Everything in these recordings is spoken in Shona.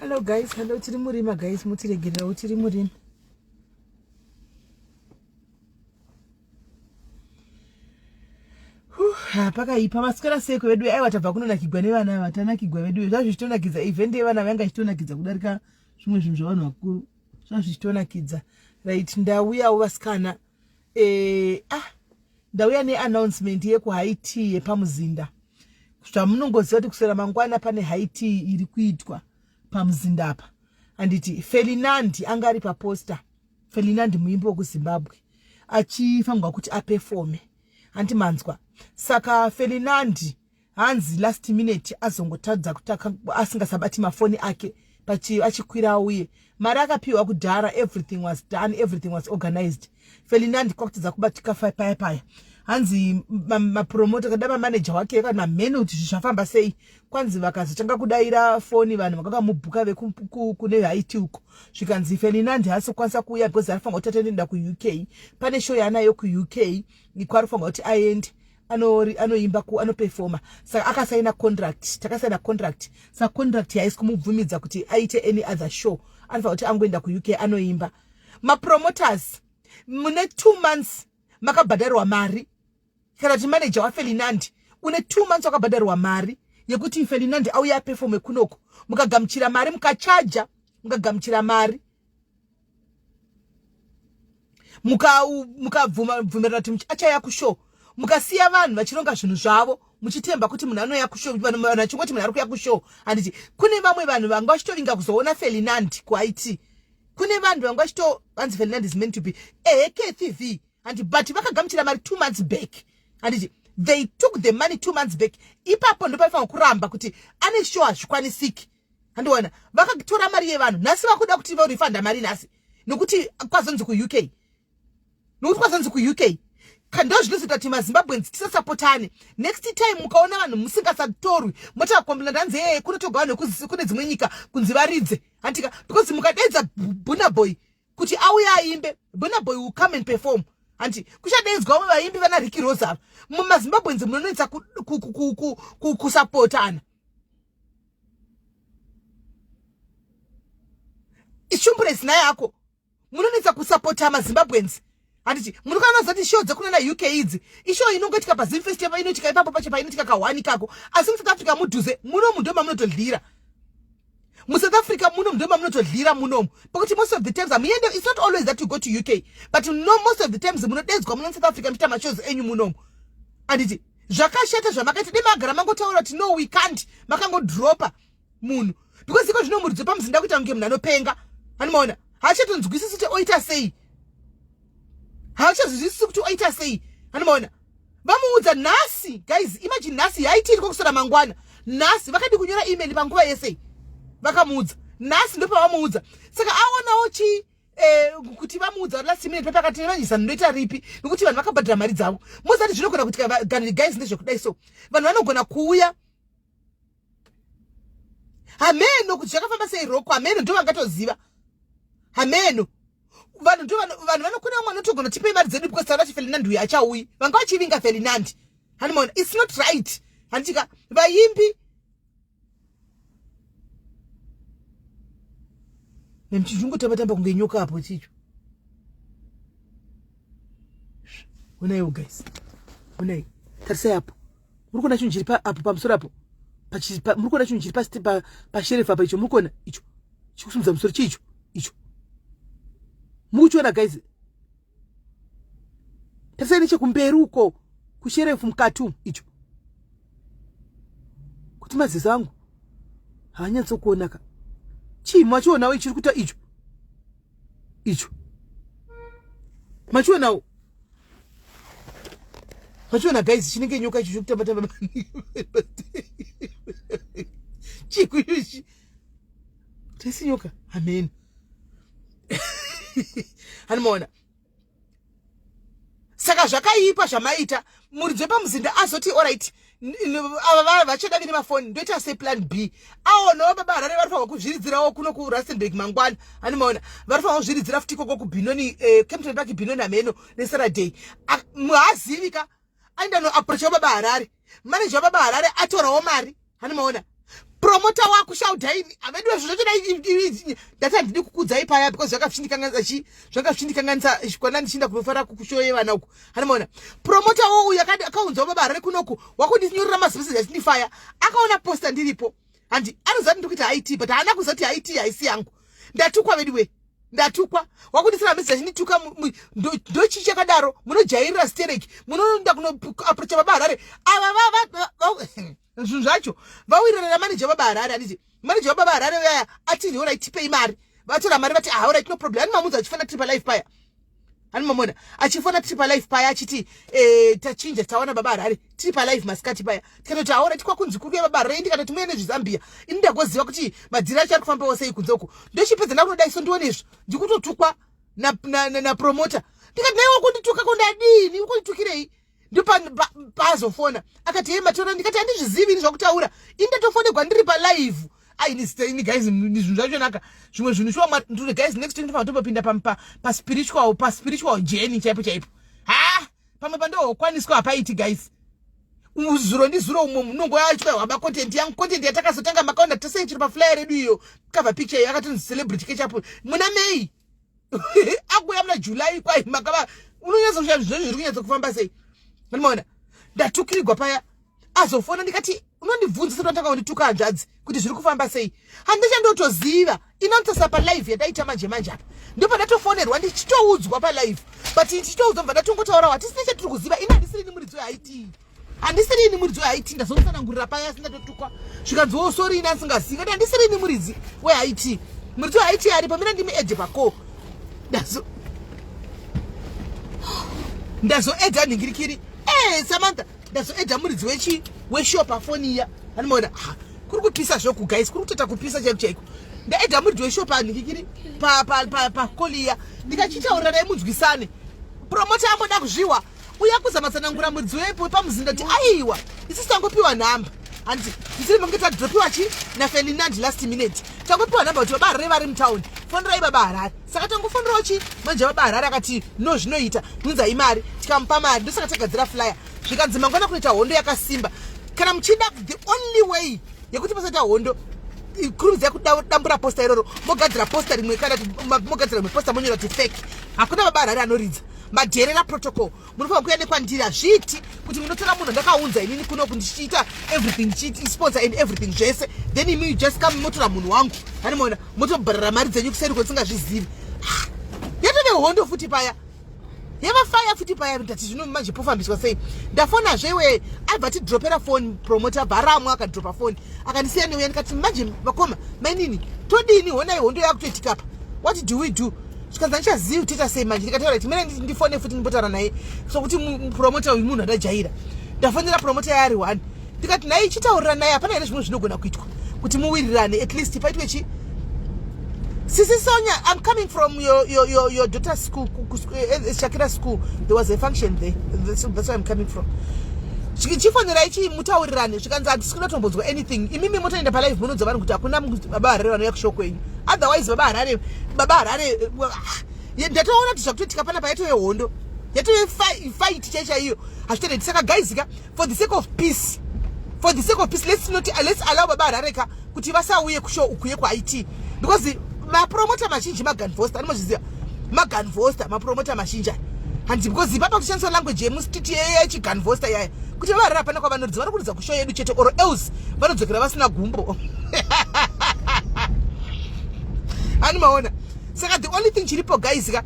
Hello guys, hello, tiri murima guys, mutiregererawo tiri murima. Pakaipa maswera seko vedu aiwa tabva kunonakigwa nevana ava tanakigwa vedu zvazvichitonakidza event yevana vanga ichitonakidza kudarika zvimwe zvinhu zvavanhu vakuru zvazvichitonakidza right ndauyawo vasikana eh, ah ndauya neannouncement yekuhigh tea yepamuzinda zvamunongoziva kuti kuswera mangwana pane high tea iri kuitwa pamuzinda apa handiti felinandi anga ari paposter felinandi muimbi wekuzimbabwe achifanirwa kuti apefome hanti manzwa saka felinandi hanzi last minute azongotadza kutaka asingasabati mafoni ake pachi achikwira auye mari akapiwa kudhara everything was done everything was organized felinandi kwakutadza kubatika paya paya hanzi mapromota kada mamaneja wake kana mamhene kuti zvafamba sei kwanzi vakazotanga kudaira foni vanhu vakakamubhuka vekune haiti uko zvikanzi felinandi haasi kukwanisa kuuya because arifanira kuti atoenda kuuk pane show yaanayo kuuk kwaarifanira kuti aende anoimba ku anopefoma saka akasaina contract takasaina contract saka contract haisi kumubvumidza kuti aite any other show anofanira kuti angoenda kuuk anoimba mapromoters mune two months makabhadharirwa mari kana kuti manager wafelinandi une two months wakabhadharirwa mari yekuti felinandi auye apefome kunoko mukagamuchira mari mukachaja mukagamuchira mari mukabvumirana kuti achauya kushow mukasiya vanhu vachironga zvinhu zvavo muchitemba kuti munhu anouya kushow vanhu vachingoti munhu ari kuuya kushow handiti kune vamwe vanhu vanga vachitovinga kuzoona felinand kuit kune vanhu vanga vachito vanzi felinand is meant to be ehe ktv handiti but vakagamuchira mari two months back handiti they took the money two months back ipapo ndopaifanira kuramba kuti ane show hazvikwanisiki handiona vakatora mari yevanhu nhasi vakuda kuti vorifanda mari nhasi nokuti kwazonzi kuuk nokuti kwazonzi kuuk ndo zvinozoita kuti mazimbabweans tisasapotane next time mukaona vanhu musingasatorwi motakombina ndanzi ee kunotorwa vanhu kune dzimwe nyika kunzi varidze hantika because mukadeedza bunaboy kuti auye aimbe bunaboy will come and perform hanti kuchadeedzwa vamwe vaimbi vana riki rose ava mumazimbabweans munonetsa kusapotana ishumbure zina yako munonetsa kusapota mazimbabweans handiti munokana zati show dzekunana uk idzi ishow inongoitika pazimfest inoitika ipapo pacho painoitika kahwani kako asi musouth africa mudhuze munomu ndo mamunotodlira musouth africa munomu ndo mamunotodlira munomu pakuti most of the times hamuende it's not always that you go to uk but no most of the times munodedzwa muno musouth africa muchiita mashows enyu munomu handiti zvakashata zvamakaita dai magara mangotaura kuti no we can't makangodropa munhu because iko zvino muridzi wepamuzinda kuita kunge munhu anopenga anomaona haachatonzwisisi kuti oita sei haachazozwisisi kuti oita sei anomaona vamuudza nhasi guys imagine nhasi yaitiiri kokusora mangwana nhasi vakadi kunyora email panguva yesei vakamuudza nhasi ndopavamuudza saka aonawo chii Eh, kuti vamuudza last minute papakati manje ndoita ripi nokuti vanhu vakabhadhara mari dzavo mozati zvinogona kuti guys ndezvekudai so vanhu vanogona kuuya hameno kuti zvakafamba sei roko hameno ndo vangatoziva hameno vanhu ndo vanhu vanokona vamwe vanotogona tipei mari dzedu because taura kuti felinand uyu achauyi vanga vachivinga felinand hanimona its not right handitika vaimbi nemuchizvingotamba tamba kunge nyoka apo chicho onaiwo guys onai tarisai apo muri kuona chinhu chiri apo pamusoro apo muri kuona chinhu chiri pasherefu apa icho muri kuona icho chikusumudza musoro chiicho icho mukuchiona guys tarisai nechekumberi uko kusherefu mukati umu icho kuti maziso angu haanyatsokuonaka chii machionawo ichiri kuita icho icho machionawo machiona guys chinenge nyoka icho chokutamba tamba chikuichi tesi nyoka amen hanimaona saka zvakaipa zvamaita muridzi wepamuzinda azoti orit ava vachada vine mafoni ndoita seplan b aonawo baba harare vari fanirwa kuzviridzirawo kuno kurustenburg mangwana animaona vari fanirwa kuzviridzira futi ikoko kubinoni eh, campton park binoni hameno nesaraday haazivi ka aenda noaprocha baba harare manager wababa harare atorawo mari animaona Promoter wakushauda ini avedu zvinhu zvacho ndati handidi kukudzai paya because zvanga zvichindikanganisa chi zvanga zvichindikanganisa kwana ndichienda kunofara kushow yevana uku. Handimaona promoter wo uyu akaunzawo baba Harare kunoku, wakundinyorera mazimeseji achindifaya. Akaona poster ndiripo, handi anoziva kuti ndikuita IT, but haana kuziva kuti IT haisi yangu. Ndatukwa veduwe, ndatukwa. Wakundisira meseji achindituka. Ndochii chakadaro? Munojairira stereki, munoenda kunoapproacha baba Harare ava. Zvinhu zvacho vawirirana namanager baba Harare, handiti? Manager wababa Harare uyaya ati, "Alright, tipei mari." Vatora mari, vati, "Ah, alright, no problem." Ani mamunzi achifana tiri palive paya, ani mamona achifona tiri palive paya achiti, "Tachinja, tawana baba Harare." Tiri palive masikati paya, tikatoti, "Alright, kwakunzi kuri kuya baba Harare." Ndikatoti, "Muye nezvizambia." Ini ndagoziva kuti madhiri acho ari kufambawo sei kunze uku. Ndochipedza ndakunodai so, ndione izvo, ndikutotukwa napromoter. Ndikati, "Naiwe kundituka kundadini? Ukunditukirei?" Ndopazofona akati, "Ye matora." Ndikati, "Handizvizivi ini zvakutaura. Ini ndatofonegwa ndiri palive." Ai, ini guys, zvinhu zvacho naka zvimwe zvinhu shuwa. Nduri guys, next time ndofana tombopinda paspiritual journey chaipo chaipo. Ha, pamwe pandohokwaniswa hapaiti guys. Zuro ndizuro umwe munongoyatya waba content yangu, content yatakazotanga makaona tese chiri paflyer redu iyo, cover picture iyo akatonzi celebrity ketchup muna May, akuya muna July. Kwai makava unonyatsa kushaa zvinhu zviri kunyatsa kufamba sei. Anomaona ndatukirigwa paya. Azofona, ndikati, "Unondibvunza sati kundituka hanzvadzi kuti zviri kufamba sei? Handichandotoziva." Inonotasa palive yataita manje manje apa, ndopandatofonerwa ndichitoudzwa palive, but ndichitoudzwa bva ndatongotaurawo, hatisina chatiri kuziva. Ini handisirini muridzi weIT, handisirini muridzi weIT. Ndazomutsanangurira paya asingatotukwa, zvikanziwo, "Sorry, ini asingazivi." Kati, "Handisirini muridzi weIT, muridzi weIT aripo, mina ndimi ede pako." Ndazoedha nhingirikiri e Samantha, ndazoedha muridzi wechi weshow pafoni iya. Anomaona kuri kupisa zvoku guys, kuri kutoita kupisa chaiko chaiko. Ndaedha muridzi weshow panhingikiri pacall iya, ndikachitaurira naye munzwisane. Promoter amboda kuzviwa uya kuzama tsanangura muridzi wepo pamuzinda kuti, "Aiwa, isusu tangopiwa nhamba, handiti? Isiri mange tadropiwa chi naFelinand last minute, tangopiwa nhamba kuti baba Harare vari mutauni, fonerai baba Harare." Saka tangofonerawo chi manje baba Harare akati, "No, zvinoita, nunzai mari." Tikamupa mari, ndosaka tagadzira flyer. Zvikanzi mangwana kunoita hondo yakasimba. Kana muchida, the only way yekuti pasaita hondo, kurumidzai kudambura poster iroro, mogadzira poster rimwe, kana mogadzira rimwe poster, monyora kuti fake. Hakuna baba Harare anoridza madherera protocol. Munofanira kuuya nekwandiri. Hazviiti kuti munotora munhu ndakaunza inini kunoku, ndichiita everything, ndichisponsor and everything zvese, then imi you just come motora munhu wangu, animaona, motobharara mari dzenyu kuseri kwetsingazvizivi. Yatove hondo futi paya, yavafaya futi paya. Ndati, "Zvino manje pofambiswa sei?" Ndafonazve iwe, aibva tidropera foni promoter, abva aramwa, akadropa foni, akandisiya neuya. Ndikati, "Manje vakoma mainini, todini? Honai hondo yakutoitika pa, what do we do?" Zvikanzi, "Handichazivi, toita sei manje?" Ndikataura kuti mene ndifone futi ndimbotaura naye, sokuti promoter uyu munhu andajaira. Ndafonera promoter yaari one, ndikati, "Nhai, chitaurira naye, hapana here zvimwe zvinogona kuitwa kuti muwirirane, at least paitwe chi?" Sisi Sonia, I'm coming from your daughter's school, Shakira school. There was a function there. That's where I'm coming from. Chifonerai chimutaurirane. Zvikanzi, "Handisi kuda kutombonzwa anything. Imimi motoenda palive, munonzwa vanhu kuti hakuna baba Harare vanouya kushow kwenyu. Otherwise baba Harare, baba Harare." Ndatoona kuti zvakutoitika panapa yatove hondo, yatove fight chaichaiyo, hazvitoendeti. Saka guys ka, for the sake of peace, for the sake of peace, let's not, let's allow baba Harare ka kuti vasauye kushow uku yekuIT, because mapromota mazhinji maganvosta, anomazviziva maganvosta, mapromota mazhinji aya, handi? Because ipapa kushandiswa language yemustreet yechiganvosta yaya, kuti vavarara hapana kwavanoridza, vari kuridza kushow yedu chete, or else vanodzokera vasina gumbo, ani maona? Saka the only thing chiripo guys ka,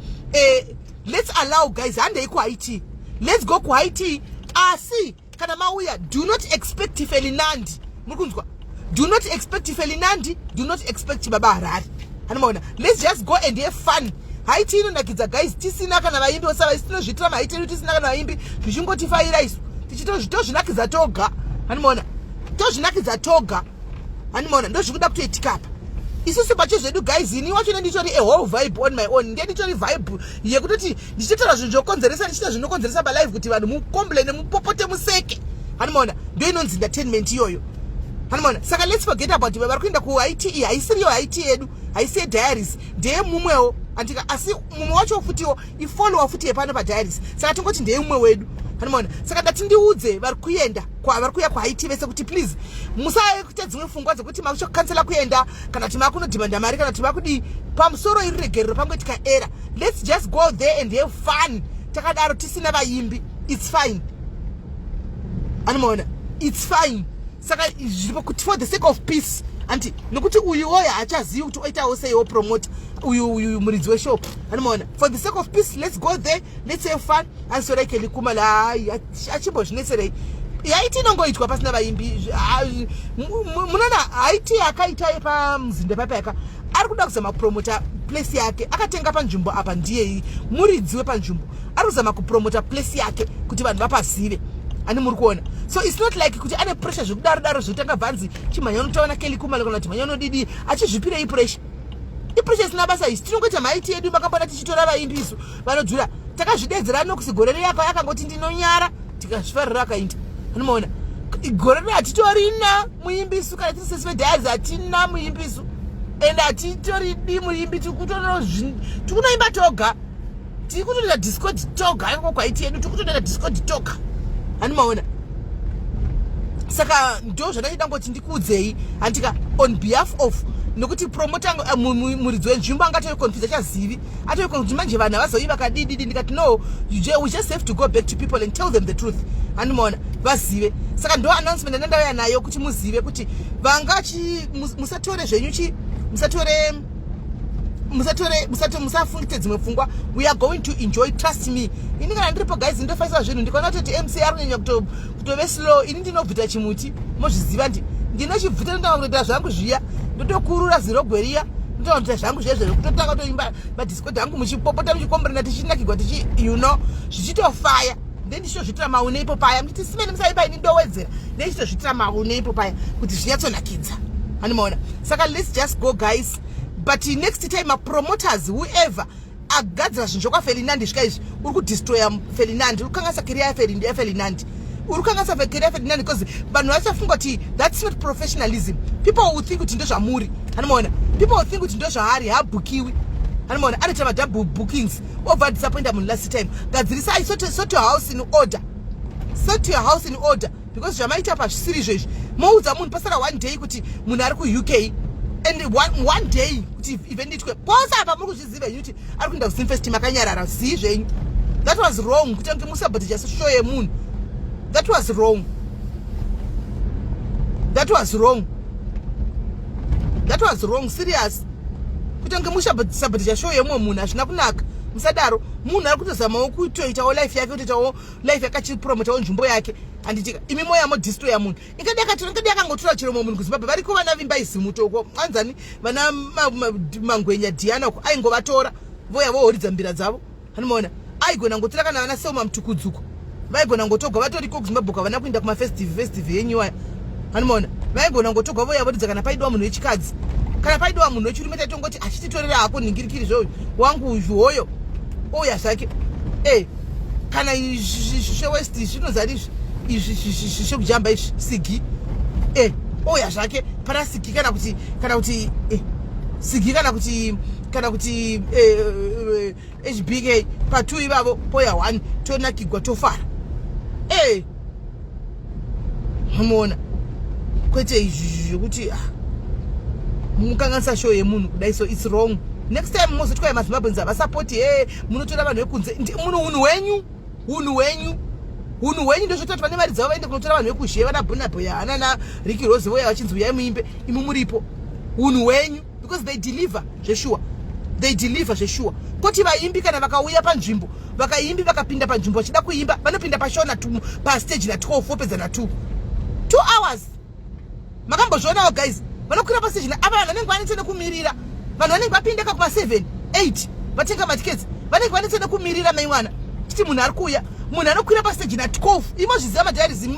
let's allow guys, handei kuIT, let's go kuIT. Asi kana mauya, do not expect Felinandi, muri kunzwa? Do not expect Felinandi, do not expect baba Harare, anomaona? Let's just go and have fun. Haiti inonakidza guys, tisina kana vaimbi osava, isi tinozviitira maiti edu tisina kana vaimbi, zvichingotifaira isu, tichitozvinakidza toga, anomaona? Tozvinakidza toga, anomaona? Ndozvikuda kutoitika apa isusu pacho zvedu guys. Ini wacho nenditori a whole vibe on my own, ndiye nditori vibe yekutoti ndichitaura zvinhu zvokonzeresa, ndichiita zvinokonzeresa palive kuti vanhu mucomplaine, mupopote, museke, anomaona? Ndo inonzi entertainment iyoyo, anomaona? Saka let's forget about vari kuenda kuIT. Haisiriyo IT yedu, haisi yediaries, ndeyemumwewo andika, asi mumwe wacho futiwo ifollower futi yepano padiaries. Saka tongoti ndeyemumwe wedu. Hanimona, saka ndati ndiudze vari kuenda, vari kuuya kuHigh Tea vese kuti please musaita dzimwe pfungwa dzekuti makuchokansela kuenda, kana kuti makunodhimanda mari, kana kuti makudii. Pamusoro iri regerero pangoitika era. Let's just go there and have fun. Takadaro tisina vaimbi, it's fine. Anomaona, it's fine. Saka zviripo kuti for the sake of peace, anti nekuti uyu oyo haachazivi kuti oitawo seiwo promoter uyu muridzi weshop. Anomaona, for the sake of peace, let's go there, let's have fun. Andisorai Khumalo, hai, achimbozvinetserei? Yaiti inongoitwa pasina vaimbi. Munoona, haiti akaita pamuzinda papayaka, ari kuda kuzama kupromota place yake. Akatenga panzvimbo apa, ndiyei muridzi wepanzvimbo, ari kuzama kupromota place yake kuti vanhu vapazive. Ani muri kuona? So it's not like kuti ane pressure zvekudaro daro zvekutanga bvanzi chimhanya unotaona Kelly Khumalo kana kuti mhanya unodidi. Achizvipirei pressure? Ipressure isina basa isi. Tinongoita maiti edu. Makambona tichitora vaimbi isu vanodzura? Takazvidedzera nokusi gore reyaka yakangoti ndinonyara, tikazvifarira akaita. Anomaona, gore rino hatitorina muimbisu. Kana tiri sesi vediaries, hatina muimbisu and hatitoridi muimbi. Tikunoimba toga, tiri kutoita discord toga iko kwaiti yedu, tiri kutoita discord toga. Handimaona, saka ndo zvandachida ngoti ndikuudzei, handika, on behalf of nekuti promoter, muridzi wenzvimbo angatori confuse, achazivi atori kuti manje vanhu havazoi vakadididi. Ndikati no, we just have to go back to people and tell them the truth. Handimaona, vazive. Saka ndo announcement andandauya nayo kuti muzive kuti vanga musatore zvenyu chi musatore musatore musate musafungite dzimwe pfungwa. We are going to enjoy, trust me. Ini kana ndiripo, guys, ndofaisa zvinhu. Ndikaona kutoti MC ari kunyanya kutove slow, ini ndinobvuta chimuti. Mozviziva, ndinochibvuta, ndotanga kutoita zvangu zviya, ndotokurura zirogwe riya, ndotanga kutoita zvangu zvezvo zvekutotanga kutoimba madiscord angu, muchipopota, muchikomborena, tichinakigwa, tichi zvichitofaya. Then ndichitozviitira maune ipo paya, muchiti simeni musaipa, ini ndowedzera, nechitozviitira maune ipo paya kuti zvinyatsonakidza. Handimaona, saka let's just go, guys. But next time, mapromoters, whoever agadzira zvinhu zvokwaFelinandi svika izvi, uri kudestroya Felinandi, uri kukanganisa career yaFelinandi, uri kukanganisa career yaFelinandi, because vanhu vachafunga kuti that's not professionalism. People will think kuti ndezvamuri. Handimaona, people will think kuti ndezvaari, habhukiwi. Handimaona, anoita madouble bookings, obva disappointa munhu last time. Gadzirisai, sort your house in order, sort your house in order, because zvamaita pazvisiri izvo izvi. Moudza munhu pasara one day kuti munhu ari kuUK and one day kuti event itwe pose apa, muri kuzviziva henyu kuti ari kuenda kuZimfest, makanyarara zii zvenyu. That was wrong, kuti ange musabotage show yemunhu. That was wrong, that was wrong, that was wrong, serious. Kuti ange musabotage show yemumwe munhu hazvina kunaka, musadaro. Munhu ari kutozamawo kutoitawo life yake, kutoitawo life yake, achipromotawo nzvimbo yake, handitika? Imi moya modestroya munhu. Ingadi akangotora chero mumwe munhu kuZimbabwe, variko vana Vimbai Zimutoko, anzani vana Mangwenya Diana uko, aingovatora voya vohoridza mbira dzavo. Anomaona, aigona ngotora kana vana Selma Mutukudzuko, vaigona ngotogwa vatoriko kuZimbabwe, havana kuenda kumafestive festive yenyu aya. Anomaona, vaigona ngotogwa voya voridza. Kana paidiwa munhu wechikadzi, kana paidiwa munhu wechirume, taitongoti achititorera hako nhingirikiri zvoyu wangu uyu hoyo ouya zvake. E kana zvewest zvinozari izvi zvekujamba izvi, Sigi e ouya zvake pana Sigi, kana kuti Sigi, kana kuti HBK pa2 ivavo, poya 1, tonakigwa, tofara. E muona, kwete izvi zvekuti ah, mukanganisa show yemunhu kudai. So it's wrong. Next time mozoti kwai maZimbabweans havasapoti. He, munotora vanhu vekunze. Munhu unhu hwenyu, unhu hwenyu, unhu hwenyu. Ndozvototi vane mari dzavo vaende kunotora vanhu vekuzhe, vana Burna Boy, hanana Ricky Rose, voya vachinzi uyai muimbe, imi muripo. Unhu hwenyu, because they deliver zveshuwa, they deliver zveshuwa. Koti vaimbi kana vakauya panzvimbo, vakaimbi vakapinda panzvimbo vachida kuimba, vanopinda pashow pastage na12, vopedza na2, 2 hours. Makambozvionawo, guys? Vanokwira pastage ava, vanhu vanenge vanetse nekumirira. Vanhu vanenge vapinda ka kuma7, 8, vatenga matiketsi, vanenge vanetse nekumirira. Maimwana chiti munhu ari kuuya, munhu anokwira pastage na12. Imozviziva madiaries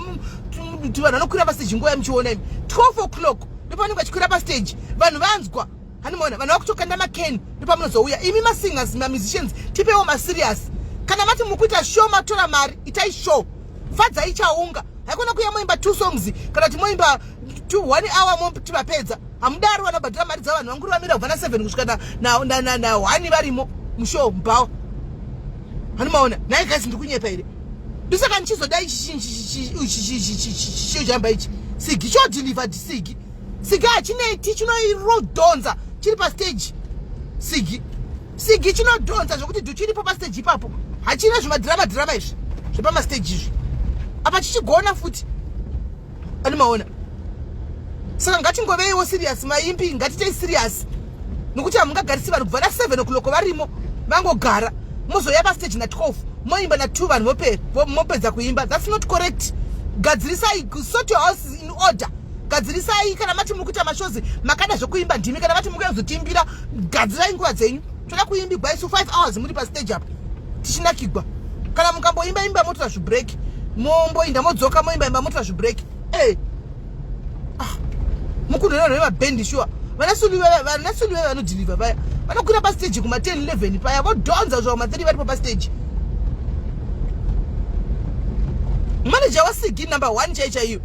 kuti vanhu vanokwira pastage nguva yamuchiona imi, 12 o'clock ndopavanenge vachikwira pastage. Vanhu vanzwa, handimaona, vanhu vakutokanda makeni, ndopamunozouya imi masingers, mamusicians. Tipewo maserious. Kana mati mukuita show, matora mari, itai show, fadzai chaunga. Haikona kuya moimba two songs, kana kuti moimba one hour, moti vapedza. Hamudaro. Vanobhadhira mari dzavo, vanhu vanguri vamira kubva na7 kusvika na1, varimo mushow mubhawa. Handimaona nhai guys, ndiri kunyepa here? Ndosaka ndichizoda ichi ichi sigi chodeliver sigi sigi hachineti, chinoirodhonza chiri pastage. Sigi sigi chinodhonza zvokuti dhu chiripo pastage ipapo, hachina zvimadhirama dhirama izvi zvepamastage izvi. Apa chichigona futi, animaona. Saka ngatingoveiwo serious maimbi, ngatitei serious, nokuti hamungagarisi vanhu kubva na7 o'clock varimo vangogara, mozoya pastage na12, moimba na2, vanhu mopedza kuimba. That's not correct. Gadzirisai, sort your house in order. Gadzirisai. Kana mati muri kuita mashows, makada zvekuimba ndimi. Kana mati muri kuzotiimbira, gadzirai nguva dzenyu. Toda kuimbigwa isu 5 hours muri pastage apa tichinakigwa. Kana mukamboimba imba, motora zvibreak, momboinda, modzoka, moimba imba, motora zvibreak. E ah, mukundonano vemabhendi sure, vanasuluve vanodhilivha vaya, vanokwira pastage kuma10 11 paya, vodhonza zva kuma3 varipo pastage. Manager waSigi number one chai chaiyo,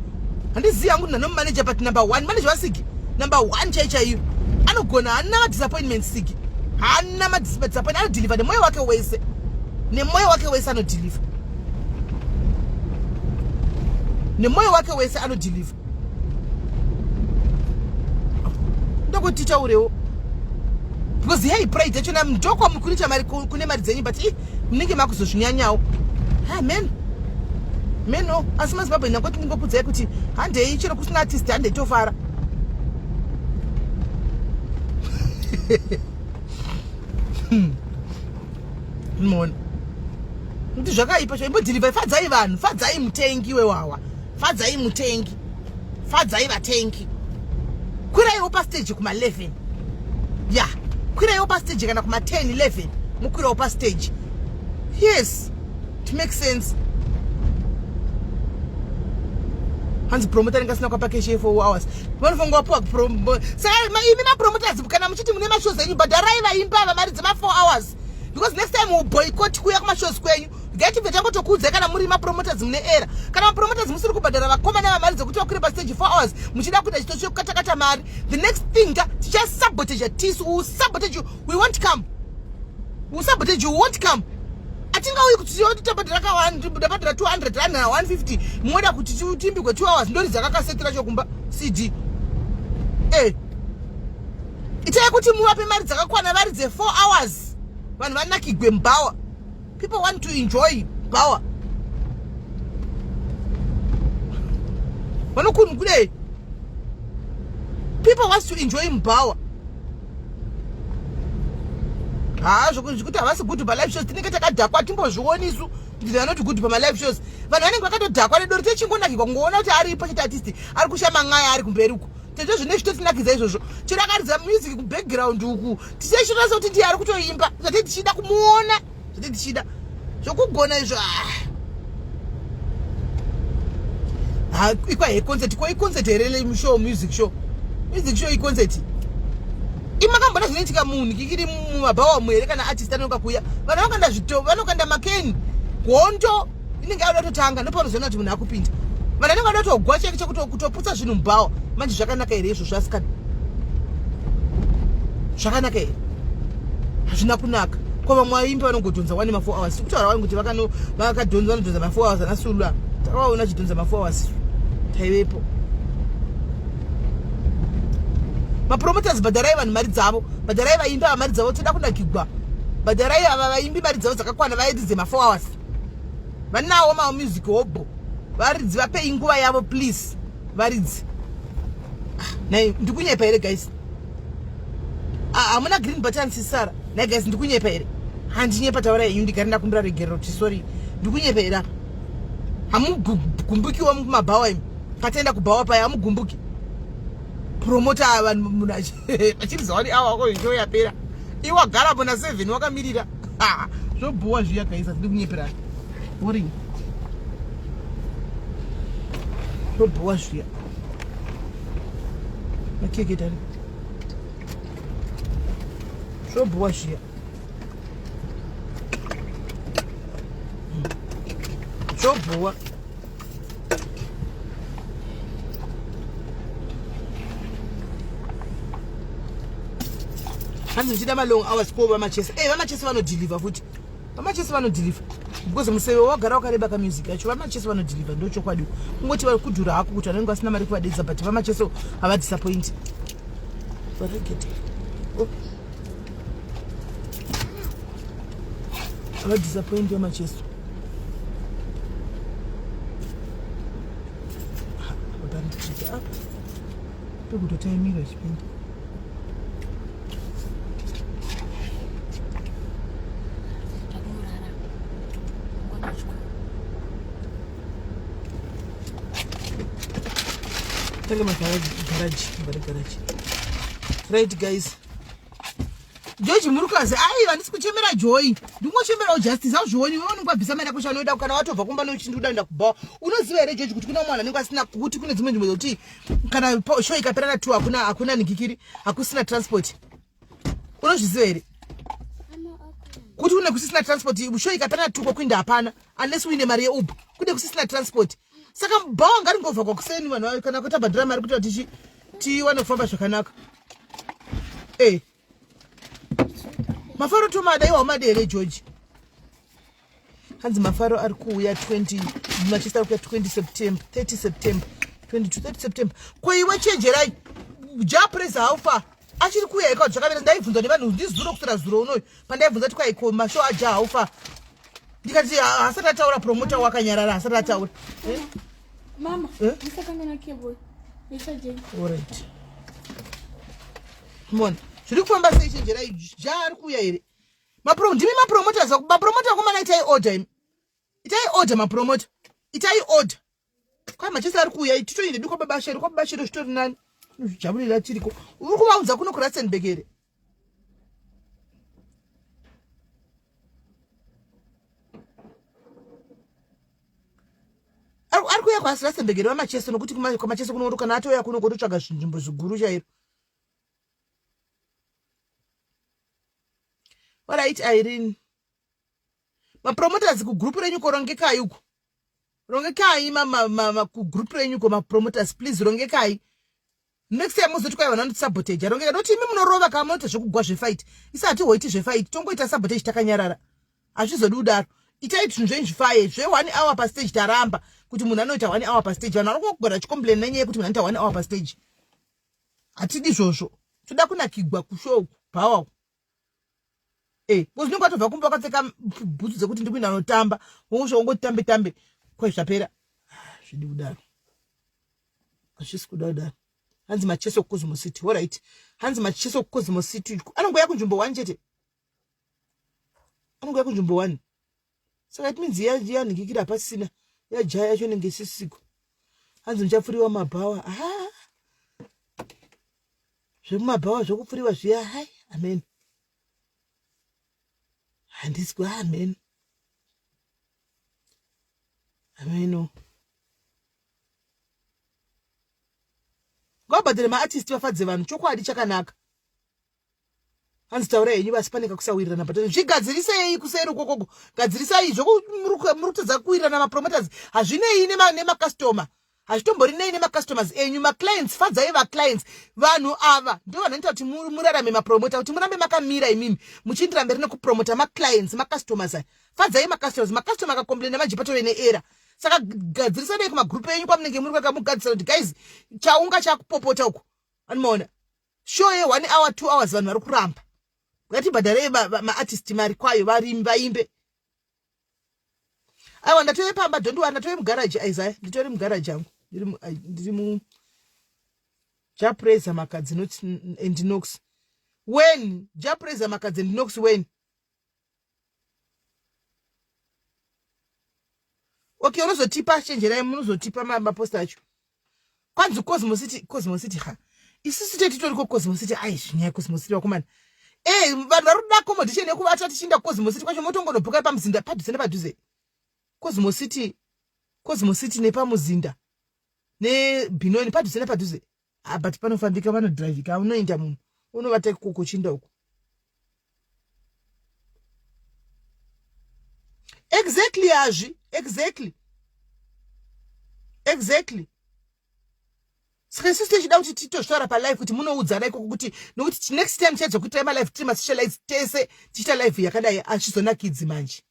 handizivi hangu nanomanager, but number one manager waSigi number one chai chaiyo, anogona, haana madisappointment. Sigi haana madisappointment, anodhilivha nemwoyo wake wese, nemwoyo wake wese anodhilivha, nemwoyo wake wese anodhilivha. Ndokuti titaurewo because hei, pride yachona ndokwamukuita mari, kune mari dzenyu, but i munenge makuzozvinyanyawo. Ha, men meno. Asi maZimbabwe, ndangoti ndingokudzai kuti handei, chero kusina artist, handei tofara. Mona kuti zvakaipa cho. Imbodhilivha, fadzai vanhu, fadzai mutengi wewawa, fadzai mutengi, fadzai vatengi. Kwiraiwo pastage kuma11 ya, kwiraiwo pastage kana kuma10 11, mukwirawo pastage. Yes, it makes sense. Hanzi promoter ringasina kwapakeshi ye4 hours, vanofanira wapuwa. Saka imi mapromoters, kana muchiti mune mashows enyu, bhadharai vaimba ava mari dzema4 hours, because next time uboycott kuuya kumashows kwenyu. Ngatibve tangotokuudzai, kana muri mapromoters mune era, kana mapromoters musiri kubhadhara vakomana vamari dzekuti vakwire pastage 4 hours, muchida kuita chito chekukatakata mari, the next thing ka tichasabotage tisu. We sabotage you, we won't come. We sabotage you, we won't come. Atingauyi kuti tabhadhara tabhadhara 200 rand na 150, moda kuti tiimbigwe 2 hours. Ndoridza kakaseti racho kumba CD. E itai kuti muvape mari dzakakwana, varidze 4 hours, vanhu vanakigwe mubhawa. People want to enjoy bhawa. Vanokunhu people wants to enjoy mubhawa. Haa, zvekuti havasi good palive shows, tinenge takadhakwa, timbozvionisu kuti they are not good pamalive shows. Vanhu vanenge vakatodhakwa nedoro, techingonakirwa kungoona kuti aripo chete artist ari kushama ng'aya ari kumberi uko. Tezvo zvine zvitotinakidza izvozvo. Chero akaridza music kubackground uku, tichechirasa kuti ndiye ari kutoimba, zvati tichida kumuona, zvati tichida zvokugona izvo. Ah, ikwa heconcert ko iconcert here? Show, music show, music show iconcert. Imakambona zvinoitika munhu kikiri mumabhawa here? Kana artist anoka kuuya, vanhu vanokanda zvito, vanokanda makeni, hondo inenge yauda kutotanga. Ndopanozoona kuti munhu akupinda, vanhu vanenge vada kutogwa chake chekutoputsa zvinhu mubhawa. Manje zvakanaka here izvozvo, asikana? Zvakanaka here? Hazvina kunaka. Ko vamwe vaimbi vanongodhonza wani ma4 hours. Tikutaura wani kuti vakadhonza, vanodhonza ma4 hours. Ana Sulu takavaona achidhonza ma4 hours, taivepo. Mapromoters, bhadharai vanhu mari dzavo, bhadharai vaimbi ava mari dzavo. Toda kunakigwa. Bhadharai ava vaimbi mari dzavo dzakakwana, vairidze ma4 hours. Vanawo mamusic hobho, varidzi, vapei nguva yavo please, varidzi. Ah, nai ndikunyepa here guys? Ah, hamuna green button sisara. Nai guys, ndikunyepa here? Handinyepa, taurai inyu. Ndigari ndakumbira regerero kuti sorry. Ndikunyepa here apa? Hamugumbukiwo mumabhawa imi? Pataenda kubhawa paya, hamugumbuki? Promota, vanhu munhu achiridza wani awa wako, show yapera, iwagarapo na7 wakamirira. Zvobhuwa zviya guys, hatidi kunyeperana. Boring, zvobhuwa zviya. Makeketari, zvobhuwa zviya, zvobhuwa. Hanzi ndichida malong hours. Ko vaMachesi, e vaMachesi vanodhilivha futi. VaMachesi vanodhilivha because museve wagara wakareba kamusic yacho. VaMachesi vanodhilivha ndochokwadi. Kungoti vari kudhura hako kuti vanenge vasina mari kuvadedza but VaMacheso havadisappoint. Varegete. Oh. Havadisappoint VaMacheso. Apa pekutotaimira chipinda. Tange magaraji, garaji, garaji. Right guys. George Murukazi, aiwa ndisi kuchemera Joy. Ndingochemerawo Justice, hauzvioni wewe unenge wabvisa mari yako chanoida kana watobva kumba nochindi kuda kuenda kubhawa. Unoziva here George kuti kuna mwana anenge asina kuti kune dzimwe nzvimbo dzekuti kana show ikapera na 2 hakuna hakuna nikikiri, hakusina transport. Unozviziva here? Kuti une kusisina transport, show ikapera na 2 kwakuinda hapana unless uine mari yeUber. Kune kusisina transport. Saka bhawa ngaringovha kwakuseni vanhu kana kutabhadhara mari kuti tichi tiwane kufamba zvakanaka. Eh. Mafaro tomada iwa umada here George? Hanzi mafaro ari kuuya 20 Manchester ari kuuya 20 September, 30 September, 22 30 September. Ko iwe chenjerai. Ja praise how far? Achiri kuuya ikawo zvakamira ndaibvunzwa nevanhu ndizuro kuswera zuro unoyu pandaibvunza kuti kwaiko mashow aja how far? Ndikati hasati ataura promoter wakanyarara hasati ataura. Eh? Mama, eh? musakangana cable. Alright. Mona, zviri kufamba sei chenjerai ja ari kuuya here? Mapro ndimi mapromoters, mapromoter akomana itai order imi. Itai order mapromoter. Itai order. Kwa machesa ari kuuya titoende diko baba shero, kwa baba shero zvitori nani? Zvijaburira tiriko. Uri kuvaudza kuno kuRastenburg here? Ari kuuya kwaRastenburg here vaMacheso nokuti kwaMacheso kuno kana atouya kuno kototsvaga zvinzvimbo zviguru chairo. Alright Irene. Mapromoters kugroup renyu korongekai uko. Rongekai ma, ma, ma, ma kugroup renyu ko mapromoters please rongekai. Next time muzoti kwai vanhu vanotisabotage. Rongeka ndokuti imi munorova kana munoita zvekugwa zvefight. Isi hatihoiti zvefight tongoita sabotage takanyarara. Hazvizodi kudaro. Itai zvinhu zvenyu zvifaye zve one hour pastage taramba kuti munhu anoita one hour pastage. Vanhu vari kugara vachicomplain nenyaya yekuti munhu anoita one hour pastage. Hatidi izvozvo. Toda kunakigwa kushow bhawa. Eh, because unenge watobva kumba wakapfeka bhutsu dzekuti ndikuenda anotamba wongosvika wongoti tambe tambe kwai zvapera. Ah, zvidi kudaro. Hazvisi kuda kudaro. Hanzi Macheso Cosmo City. All right. Hanzi Macheso Cosmo City. Anongouya kunzvimbo one chete. Anongouya kunzvimbo one. Saka it means yanhikikira hapasisina. Yajaya yacho inenge isisiko. Hanzi muchapfuriwa mabhawa. Ah. Zvekumabhawa zvekupfuriwa zviya. Hai, amen. Handisi kwa amen. Amen. Ngavabhadhare maartist vafadze vanhu chokwadi chakanaka. Hanzi taura henyu basi pane kakusawirirana but zvigadzirisei kuseri ukokoko gadzirisai zvokuri kutadza kuwirirana mapromoters hazvinei nemacustomer hazvitombori nei nemacustomers enyu maclients fadzai vaclients vanhu ava ndo vanhu vanoita kuti murarame mapromota kuti murambe makamira imimi muchiindira mberi nekupromota maclients macustomers aya fadzai macustomers macustomers akacomplaina manje patove neera saka gadzirisanai kumagroup enyu kwamunenge muri kwakamugadzirisa kuti guys chaunga chakupopota uku anomaona show ye one hour two hours vanhu vari kuramba ngatibhadharei maartist mari kwayo varimi vaimbe aiwa ndatove pamba don't worry ndatove mugaraji isaya nditori mugaraji yangu ndiri mu japraiser makadzi not and nox when japraiser makadzi and nox when okay unozotipa chenjerai munozotipa maposta acho kwanzi cosmo city cosmo city ha isusu te titoriko cosmo city ai zvinyaya cosmo city vakomana e vanhu vari kuda accommodation yekuvata tichiinda cosmo city kwacho motongonobhuka pamuzinda padhuze nepadhuze cosmo city cosmo city nepamuzinda nebinoni padhuze nepadhuze ah, but panofambika vanodrivika unoenda munhu unovata ikoko uchinda uko exactly hazvi exactly exactly saka isusu tichida kuti titozvitaura palive kuti munoudzana ikoko kuti nokuti next time tichaedza kuitai malive tiri masocialites tese tichiita live yakadai hazvizonakidzi manje.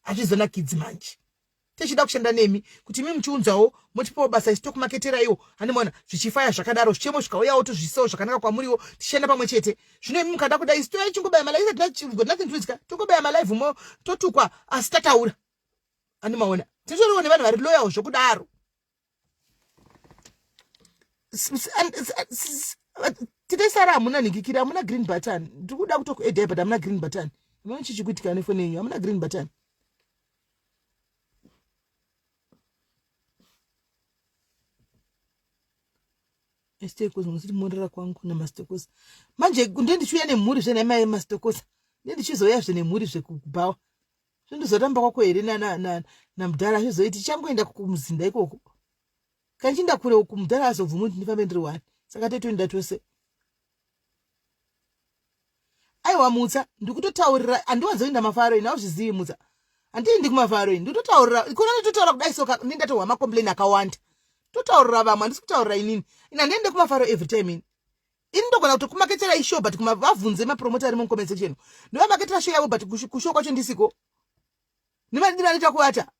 Hazvizonakidzi manje. Tichida kushanda nemi kuti imi muchiunzawo motipawo basa isu tokumaketeraiwo handimaona zvichifaya zvakadaro zvichemo zvikauyawo tozviisawo zvakanaka kwamuriwo tichienda pamwe chete. Zvino imi mukada kudai isu toya chingobaya malive got nothing to lose ka tongobaya malive mo totukwa asi tataura. Handimaona titoriwo nevanhu vari loyal zvokudaro. Titesara hamuna nhikikiri hamuna green button ndiri kuda kutokuedai but hamuna green button hamuna chii chikuitika nefoni yenyu hamuna green button Mastokosa musiti morera kwangu namastokosa manje ndiye ndichiuya nemhuri zve nhai mai mastokosa ndiye ndichizouya zve nemhuri zvekubhawa zvindizotamba kwako here namudhara zvizoiti tichangoenda kumuzinda ikoko kana chinda kure uku mudhara azobvumi kuti ndifambe ndiri wani saka tetoenda tose aiwa mutsa ndikutotaurira handiwanzoenda mafaro ini auzvizivi mutsa handiendi kumafaro ini ndikutotaurira ikona nditotaura kudai soka ndi ndatohwa macomplain akawanda totaurira vamwe handisi kutaurira inini ini handiende kumafaro every time ini ini ndogona kutokumaketera ishow but vavhunze mapromota ari mucomment section ndivamaketera show yavo but kushow kwacho ndisiko nemadiro anoita kuvata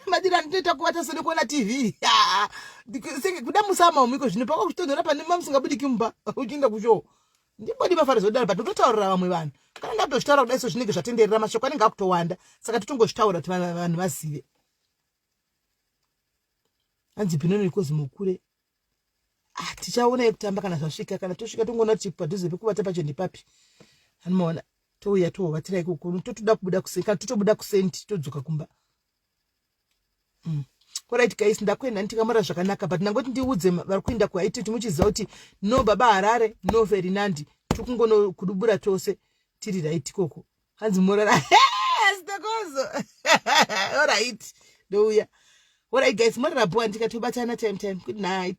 madiro anotoita kuvata senekuona tv senge kuda musama umiko zvino paka kuchitonhora pane mamusingabudiki mumba uchienda kushow ndimbodi mafaro zvodaro but utotaurira vamwe vanhu kana ndakutozvitaura kudai so zvinenge zvatenderera mashoko anenge akutowanda saka totongozvitaura kuti vanhu vazive hanzi bhinoni ikozi mukure ah, tichaona yekutamba kana zvasvika kana tosvika tongoona kuti padhuze pekuvata pacho ndepapi anomaona touya tovatira ikoko totoda kubuda kuseni kana totobuda kusenti todzoka kumba mm. Alright guys ndakuenda ndikamora zvakanaka but ndangoti ndiudze vari kuenda kuhaiti kuti muchiziva kuti no baba Harare no Ferdinand tikungono kudubura tose tiri right ikoko hanzi morara sitokozo alright ndouya alright guys morara bho andikatobatana time time good night.